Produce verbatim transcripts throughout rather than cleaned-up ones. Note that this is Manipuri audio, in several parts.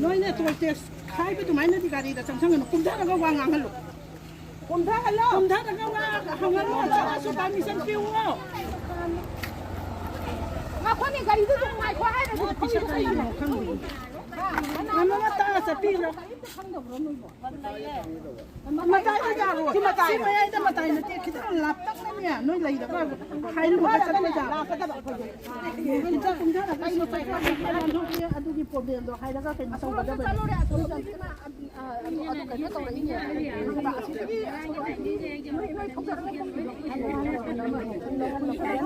ꯅꯣꯏꯅ ꯇꯣꯜ ꯇꯦꯛꯁ ꯈꯥꯏꯕ ꯑꯗꯨꯃꯥꯏꯅꯗꯤ ꯒꯥꯔꯤꯗ ꯆꯪꯁꯟꯒꯅꯨ, ꯀꯨꯝꯊꯔꯒ ꯋꯥ ꯉꯥꯡꯍꯜꯂꯨ꯫ ꯀꯨꯝꯊꯍꯜꯂꯣ꯫ ꯀꯨꯝꯊꯔꯒ ꯋꯥ ꯍꯪꯍꯜꯂꯣ, ꯆꯠꯂꯁꯨ ꯄꯥꯔꯃꯤꯁꯟ ꯄꯤꯌꯨꯑꯣ꯫ ꯉꯥꯏꯈꯣꯅꯦ, ꯒꯥꯔꯤꯗꯨ ꯑꯗꯨꯝ ꯉꯥꯏꯈꯣ ꯍꯥꯏꯔꯁꯨ ꯈꯪꯗꯦ ꯀꯩꯅꯣ ꯈꯪꯗꯦ꯫ ꯉꯝꯅꯕ ꯇꯥꯛꯑ ꯆꯠꯄꯤꯈ꯭ꯔꯣ꯫ ꯀꯔꯤꯝꯇ ꯈꯪꯗꯕ꯭ꯔꯣ ꯅꯣꯏꯕꯣ? ꯃꯇꯥꯏꯗ ꯌꯥꯔꯣꯏ꯫ ꯁꯤ ꯃꯇꯥꯏ꯫ ꯁꯤ ꯃꯌꯥꯏꯗ ꯃꯇꯥꯏ ꯅꯠꯇꯦ, ꯈꯤꯇꯪ ꯂꯥꯞꯇꯛꯅꯅꯦ ꯅꯣꯏ ꯂꯩꯔꯒ ꯍꯥꯏꯔꯨꯔꯒ ꯆꯠꯂꯦ꯫ ꯂꯥꯛꯀꯗꯕ ꯑꯩꯈꯣꯏꯗꯤ꯫ ꯈꯤꯇꯪ ꯀꯨꯝꯊꯔꯒ ꯑꯩ ꯃꯇꯥꯏ ꯂꯥꯟꯊꯣꯛꯀꯦ, ꯑꯗꯨꯒꯤ ꯄ꯭ꯔꯣꯕ꯭ꯂꯦꯝꯗꯣ ꯍꯥꯏꯔꯒ ꯀꯩꯅꯣ ꯇꯧꯒꯗꯕꯅꯤ꯫ ꯆꯠꯂꯨꯔꯦ, ꯑꯁꯣꯝꯗ ꯑꯗꯨ ꯀꯩꯅꯣ ꯇꯧꯔꯛꯏꯅꯦ꯫ ꯑꯗꯨꯒ ꯑꯁꯤꯗꯒꯤ ꯅꯣꯏ, ꯅꯣꯏ ꯊꯣꯛꯆꯔꯒ ꯀꯨꯝꯕꯤꯔꯣ꯫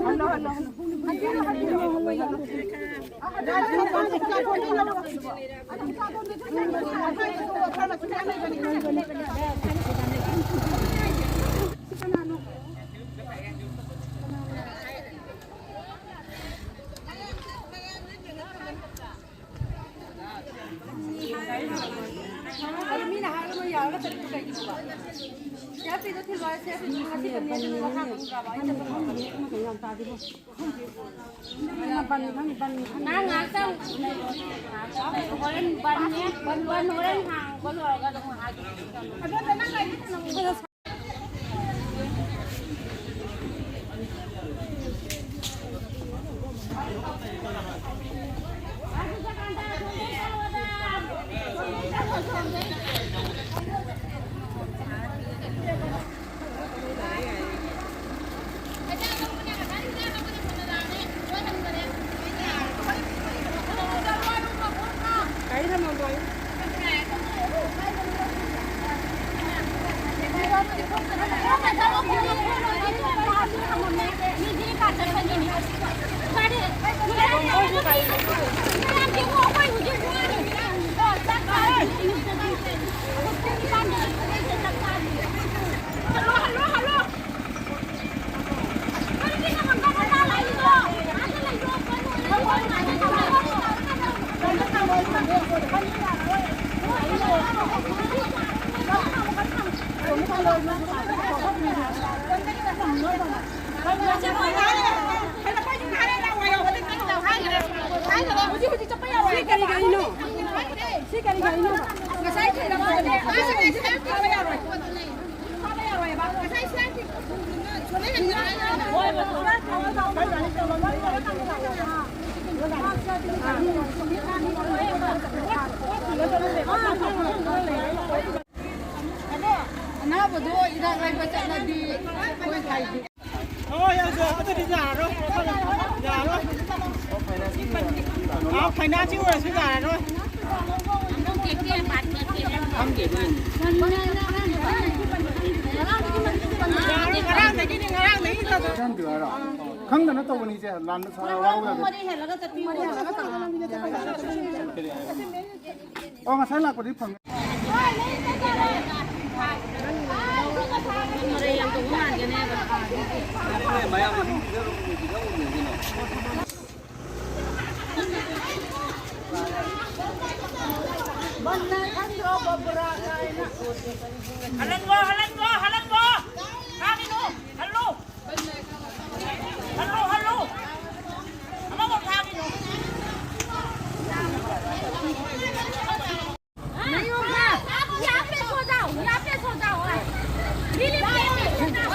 Hello, hello. ꯍꯟꯕꯤꯔꯣ, ꯍꯟꯕꯤꯔꯣ꯫ ꯑꯗꯨ ꯃꯤꯅ ꯍꯥꯏꯔꯒ ꯅꯣꯏ ꯌꯥꯔꯒ ꯆꯠꯂꯤꯗꯣ ꯀꯩꯒꯤꯅꯣꯕ? ꯁꯤ ꯑꯥꯔ ꯄꯤꯗꯣ ꯊꯤꯜꯂꯣ ꯍꯥꯏ, ꯁꯤ ꯑꯥꯔ ꯄꯤꯗꯣ ꯉꯁꯤ ꯇꯝꯃꯦ ꯑꯗꯨꯅ ꯃꯈꯥ ꯈꯪꯗ꯭ꯔꯕ? ꯑꯩ ꯆꯠꯄ ꯉꯝꯗꯕ꯫ ꯅꯪ ꯉꯥꯏꯍꯥꯛꯇꯪ ꯍꯣꯔꯦꯟ ꯕꯟꯅꯦ, ꯕꯟ ꯍꯣꯔꯦꯟ ꯍꯥꯡꯕ ꯂꯣꯏꯔꯒ ꯑꯗꯨꯝ ꯉꯥꯏꯍꯥꯛ ꯉꯁꯥꯏ ꯊꯤꯜꯂꯛꯄꯗꯅꯦ, ꯑꯥ, ꯉꯁꯥꯏ ꯊꯤꯜꯂꯛꯄ ꯌꯥꯔꯣꯏ꯫ ꯐꯥꯕ ꯌꯥꯔꯣꯏꯕ꯫ ꯉꯁꯥꯏ ꯁꯤꯌꯥꯔ ꯊꯤꯜꯂꯛꯄ ꯁꯣꯂꯦ ꯍꯦꯟꯗ꯭ꯔꯥ ꯍꯥꯏꯅ꯫ ꯍꯣꯏ, ꯍꯣꯏ, ꯍꯣꯏ꯫ ꯑꯗꯣ ꯑꯅꯥꯕꯗꯣ ꯍꯤꯗꯥꯛ ꯂꯩꯕ ꯆꯠꯂꯗꯤ ꯑꯩꯈꯣꯏ ꯍꯥꯏꯗꯤ꯫ ꯍꯣꯏ, ꯑꯗꯨ, ꯑꯗꯨꯗꯤ ꯌꯥꯔꯔꯣꯏ꯫ ꯌꯥꯔꯔꯣꯏ꯫ ꯑꯥ, ꯐꯥꯏꯅꯥꯟꯁꯀꯤ ꯑꯣꯏꯔꯁꯨ ꯌꯥꯔꯔꯣꯏ꯫ ꯈꯪꯗꯦ, ꯑꯗꯨꯅꯤ꯫ ꯌꯥꯔꯔꯣꯏ, ꯉꯔꯥꯡꯗꯒꯤꯅꯤ, ꯉꯔꯥꯡꯗꯒꯤ ꯇꯧꯔꯦ꯫ ꯈꯪꯗꯅ ꯇꯧꯕꯅꯤ, ꯏꯆꯦ꯫ ꯂꯥꯟꯕ ꯁꯥ-, ꯋꯥꯔꯧ ꯌꯥꯗꯦ꯫ ꯑꯣ, ꯉꯁꯥꯏ ꯂꯥꯛꯄꯗꯤ ꯐꯪꯉꯦ꯫ ꯍꯜꯍꯟꯒꯣ, ꯍꯜꯍꯟꯒꯣ, ꯍꯜꯍꯟꯒꯣ! ꯐꯥꯒꯤꯅꯨ! ꯍꯜꯂꯨ! ꯍꯜꯂꯨ, ꯍꯜꯂꯨ! ꯑꯃꯕꯨꯛ ꯐꯥꯒꯤꯅꯨ! नहीं होगा। आप यहाँ पे सो जाओ, यहाँ पे सो जाओ, हाँ। रिलीफ कैंप में सो जाओ।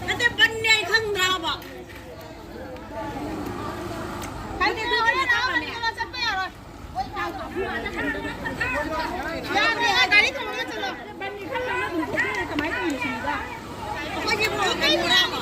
ꯅꯠꯇꯦ, ꯕꯟꯅꯦ, ꯑꯩ ꯈꯪꯗ꯭ꯔꯕ? ꯍꯥꯏꯗꯤ, ꯑꯗꯨ ꯑꯣꯏꯅ ꯇꯧꯔꯅꯤ꯫ ꯌꯥꯗꯦ, ꯒꯥꯔꯤ ꯊꯝꯃꯒ ꯆꯠꯂꯣ꯫ ꯕꯟꯅꯤ ꯈꯪꯗꯕꯅ ꯑꯗꯨꯝ ꯊꯣꯛꯂꯛꯑꯦ, ꯀꯃꯥꯏꯅ ꯇꯧꯔꯤꯅꯣ ꯁꯤꯗ? ꯑꯩꯈꯣꯏꯒꯤ ꯕ꯭ꯂꯣꯛ ꯀꯩꯅꯣꯔꯕ?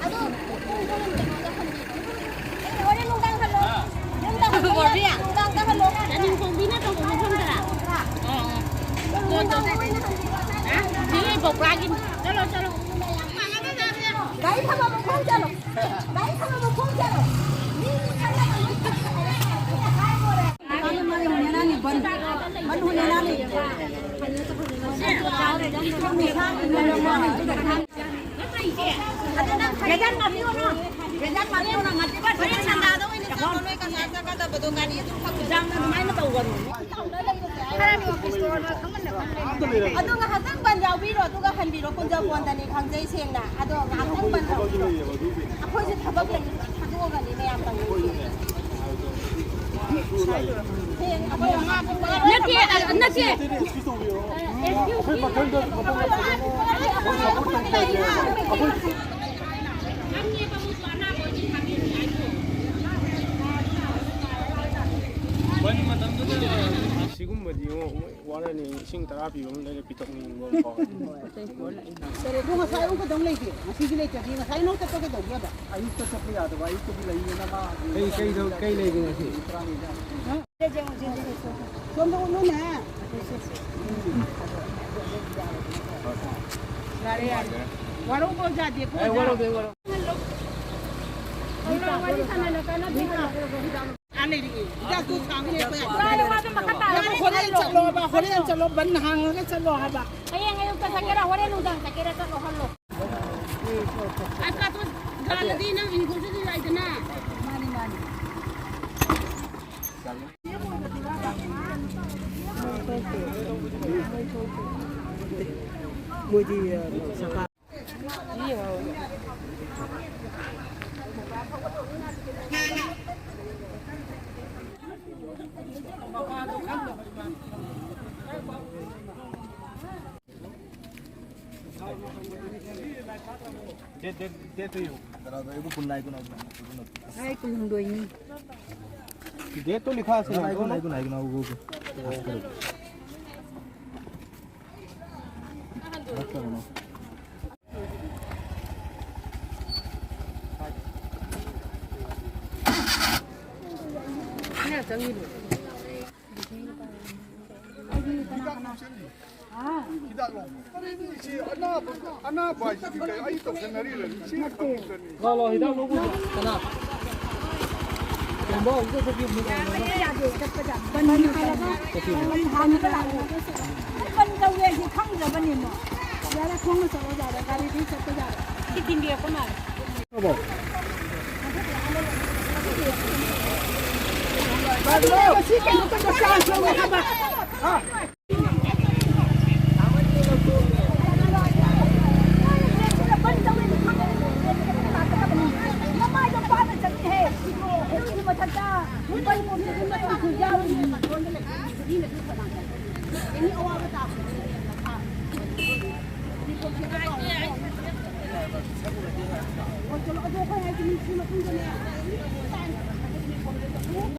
ꯑꯗꯨ ꯄꯨꯡ ꯀꯩꯅꯣꯗ ꯍꯟꯕꯤꯔꯣ꯫ ꯑꯩꯅ ꯍꯣꯔꯦꯟ ꯅꯨꯡꯗꯥꯡ ꯍꯜꯂꯣ꯫ ꯌꯨꯝꯗ ꯍꯜꯂꯣ꯫ ꯅꯨꯡꯗꯥꯡꯗ ꯍꯜꯂꯣ꯫ ꯆꯥꯅꯤꯡꯈꯣꯡꯕꯤꯅ ꯇꯧꯕ ꯃꯐꯝꯗꯔꯥ? ꯑꯣ, ꯑꯣ꯫ ꯅꯨꯡꯗꯥꯡꯗ ꯑꯣꯏꯅ ꯍꯟꯕꯤꯔꯣ꯫ ꯁꯤ ꯕꯣꯄ꯭ꯔꯥꯒꯤꯅꯤ꯫ ꯆꯠꯂꯣ, ꯆꯠꯂꯣ꯫ ꯒꯥꯔꯤ ꯊꯝꯃꯝꯃꯣ, ꯈꯣꯡ ꯆꯠꯂꯣ꯫ ꯒꯥꯔꯤ ꯊꯝꯃꯝꯃꯣ, ꯈꯣꯡ ꯆꯠꯂꯣ꯫ ꯃꯤ ꯈꯜꯂꯒ ꯂꯣꯏ ꯆꯠꯂꯣ꯫ ꯃꯥꯅꯦ, ꯃꯥꯅꯦ, ꯍꯣꯅꯦꯅꯥꯅꯤ, ꯕꯟ꯫ ꯕꯟ ꯍꯣꯅꯦꯅꯥꯅꯤ꯫ ꯃꯦꯗꯥꯝ ꯃꯥꯔꯤꯌꯣꯅ, ꯃꯦꯗꯥꯝ ꯃꯥꯔꯤꯌꯣꯅ ꯉꯥꯇꯤꯕ ꯍꯣꯔꯦꯟ ꯁꯟꯗꯥꯗ ꯑꯣꯏꯅ ꯆꯠꯂꯣ, ꯅꯣꯏ ꯀꯁꯥꯔ ꯆꯠꯀꯗꯕꯗꯣ ꯒꯥꯔꯤ ꯑꯗꯨꯝ ꯐꯪꯕ꯫ ꯌꯥꯝꯅ ꯑꯗꯨꯃꯥꯏꯅ ꯇꯧꯒꯅꯨ꯫ ꯑꯗꯣ ꯉꯥꯏꯍꯥꯛꯇꯪ ꯕꯟ ꯌꯥꯎꯕꯤꯔꯣ, ꯑꯗꯨꯒ ꯍꯟꯕꯤꯔꯣ꯫ ꯀꯨꯟꯖ ꯀꯣꯟꯗꯅꯤ ꯈꯪꯖꯩ ꯁꯦꯡꯅ꯫ ꯑꯗꯣ ꯉꯥꯏꯍꯥꯛꯇꯪ ꯕꯟ ꯇꯧꯕꯤꯔꯣ꯫ ꯑꯩꯈꯣꯏꯁꯨ ꯊꯕꯛ ꯂꯩ, ꯊꯥꯗꯣꯛꯑꯒꯅꯤ ꯃꯌꯥꯝ ꯇꯧꯅꯩꯁꯦ꯫ ꯍꯌꯦꯡ ꯑꯩꯈꯣꯏ ꯃꯉꯥ ꯄꯨꯡ ꯃꯉꯥ ꯅꯠꯇꯦ, ꯑ, ꯅꯠꯇꯦ꯫ ꯕꯟ ꯃꯇꯝꯗꯨꯗ ꯁꯤꯒꯨꯝꯕꯗꯤ ꯌꯦꯡꯉꯣ, ꯃꯣꯏ ꯋꯥꯔꯅꯤ꯫ ꯏꯁꯤꯡ ꯇꯔꯥ ꯄꯤꯕ ꯑꯃ ꯂꯩꯔ ꯄꯤꯊꯛꯅꯤꯡꯕ ꯑꯃ ꯐꯥꯎꯋꯦ꯫ ꯑꯗꯣ ꯉꯁꯥꯏ ꯑꯌꯨꯛ ꯀꯩꯗꯧ ꯂꯩꯒꯦ? ꯉꯁꯤꯗꯤ ꯂꯩꯇ꯭ꯔꯗꯤ ꯉꯁꯥꯏ ꯅꯪ ꯆꯠꯄ ꯀꯩꯗꯧꯒꯦꯕ? ꯑꯌꯨꯛꯇ ꯆꯠꯄ ꯌꯥꯗꯕ, ꯑꯌꯨꯛꯇꯗꯤ ꯂꯩꯌꯦꯅ ꯃꯥ ꯀꯩ, ꯀꯩ ꯇꯧ-, ꯀꯩ ꯂꯩꯒꯦ ꯉꯁꯤ? ꯁꯣꯝꯗ ꯎꯠꯂꯨꯅꯦ꯫ ꯌꯥꯔꯦ, ꯌꯥꯔꯦ꯫ ꯋꯥꯔꯧꯕ ꯌꯥꯗꯦꯀꯣ, ꯑꯩ ꯑꯣꯖꯥ꯫ ꯋꯥꯔꯧꯗꯦ, ꯋꯥꯔꯧꯗꯦ꯫ ꯋꯥꯔꯤ ꯁꯥꯟꯅꯅ ꯀꯥꯟꯅꯗꯦ ꯍꯥꯏꯕ꯫ ꯑꯥ ꯂꯩꯔꯛꯑꯦ꯫ ꯍꯤꯗꯥꯛꯇꯨ ꯁꯥꯡꯉꯦ ꯑꯩꯈꯣꯏ꯫ ꯋꯥꯔꯦ, ꯋꯥꯗꯣ ꯃꯈꯥ ꯇꯥꯅ ꯌꯥꯔꯦ, ꯍꯣꯔꯦꯟ ꯍꯜꯂꯣ꯫ ꯆꯠꯂꯣꯕ, ꯍꯣꯔꯦꯟ ꯆꯠꯂꯣ, ꯕꯟ ꯍꯥꯡꯉꯒ ꯆꯠꯂꯣ ꯍꯥꯏꯕ꯫ ꯍꯌꯦꯡ ꯑꯌꯨꯛꯇ ꯆꯠꯀꯦꯔꯥ, ꯍꯣꯔꯦꯟ ꯅꯨꯡꯗꯥꯡ ꯆꯠꯀꯦꯔꯥ, ꯆꯠꯂꯣ, ꯍꯜꯂꯣ꯫ ꯑꯁ, ꯑꯗꯨ ꯒꯥꯜꯂꯗꯤ ꯅꯪ ꯏꯪꯈꯣꯜꯗꯁꯨ ꯌꯥꯏꯗꯅ꯫ ꯃꯥꯅꯤ, ꯃꯥꯅꯤ꯫ ꯃꯣꯏꯗꯤ, ꯑ, ꯁꯔꯀꯥꯔ ꯗꯦꯠ, ꯗꯦꯠ, ꯗꯦꯠꯇꯨ ꯌꯦꯡꯉꯨ꯫ ꯀꯅꯥꯗ? ꯑꯩꯕꯨ ꯀꯨꯟ ꯂꯥꯛꯏ, ꯀꯨꯟ ꯂꯥꯛꯏ, ꯀꯨꯟ ꯂꯥꯛꯏ꯫ ꯉꯁꯥꯏ ꯀꯨꯟꯍꯨꯝꯗꯣꯏꯅꯤ꯫ ꯗꯦꯠꯇꯨ ꯂꯤꯈꯥꯁꯤ ꯀꯨꯟ ꯂꯥꯛꯏ, ꯀꯨꯟ ꯂꯥꯛꯏ, ꯀꯨꯟ ꯂꯥꯛꯏ, ꯀꯨꯟ ꯂꯥꯛꯏ꯫ ꯍꯤꯗꯥꯛ ꯂꯧꯕ꯫ ꯏꯆꯦ, ꯑꯅꯥꯕ, ꯑꯅꯥꯕ ꯍꯥꯏꯁꯤꯗꯤ ꯀꯩ? ꯑꯩ ꯇꯧꯁꯟꯅꯔꯤꯔꯅꯤ꯫ ꯏꯆꯦꯅ ꯈꯪꯗ꯭ꯔꯅꯤ꯫ ꯂꯥꯛꯑꯣ, ꯂꯥꯛꯑꯣ, ꯍꯤꯗꯥꯛ ꯂꯧꯕ꯫ ꯀꯅꯥ? ꯇꯣꯝꯕ, ꯍꯧꯖꯤꯛ ꯆꯠꯄꯤꯌꯨ꯫ ꯌꯥꯗꯦ, ꯆꯠꯄꯗ꯫ ꯕꯟ ꯍꯥꯏꯔꯒ ꯕꯟ ꯍꯥꯡꯉꯒ ꯂꯥꯛꯑꯣ꯫ ꯑꯩ ꯕꯟ ꯇꯧꯋꯦ ꯍꯥꯏꯁꯦ ꯈꯪꯗ꯭ꯔꯕꯅꯦ ꯃꯣꯏ꯫ ꯌꯥꯔꯦ, ꯈꯣꯡꯅ ꯆꯠꯂꯣ, ꯌꯥꯔꯦ, ꯒꯥꯔꯤꯗꯤ ꯆꯠꯄ ꯌꯥꯔꯦ꯫ ꯁꯤ ꯊꯤꯟꯕꯤꯔꯛꯄ ꯃꯥꯜꯂꯦ꯫ ꯑꯗꯨꯅꯦ ꯉꯁꯤ ꯀꯩꯅꯣ ꯇꯧꯕ ꯆꯥꯟꯁ ꯂꯧꯋꯦ ꯍꯥꯏꯕ꯫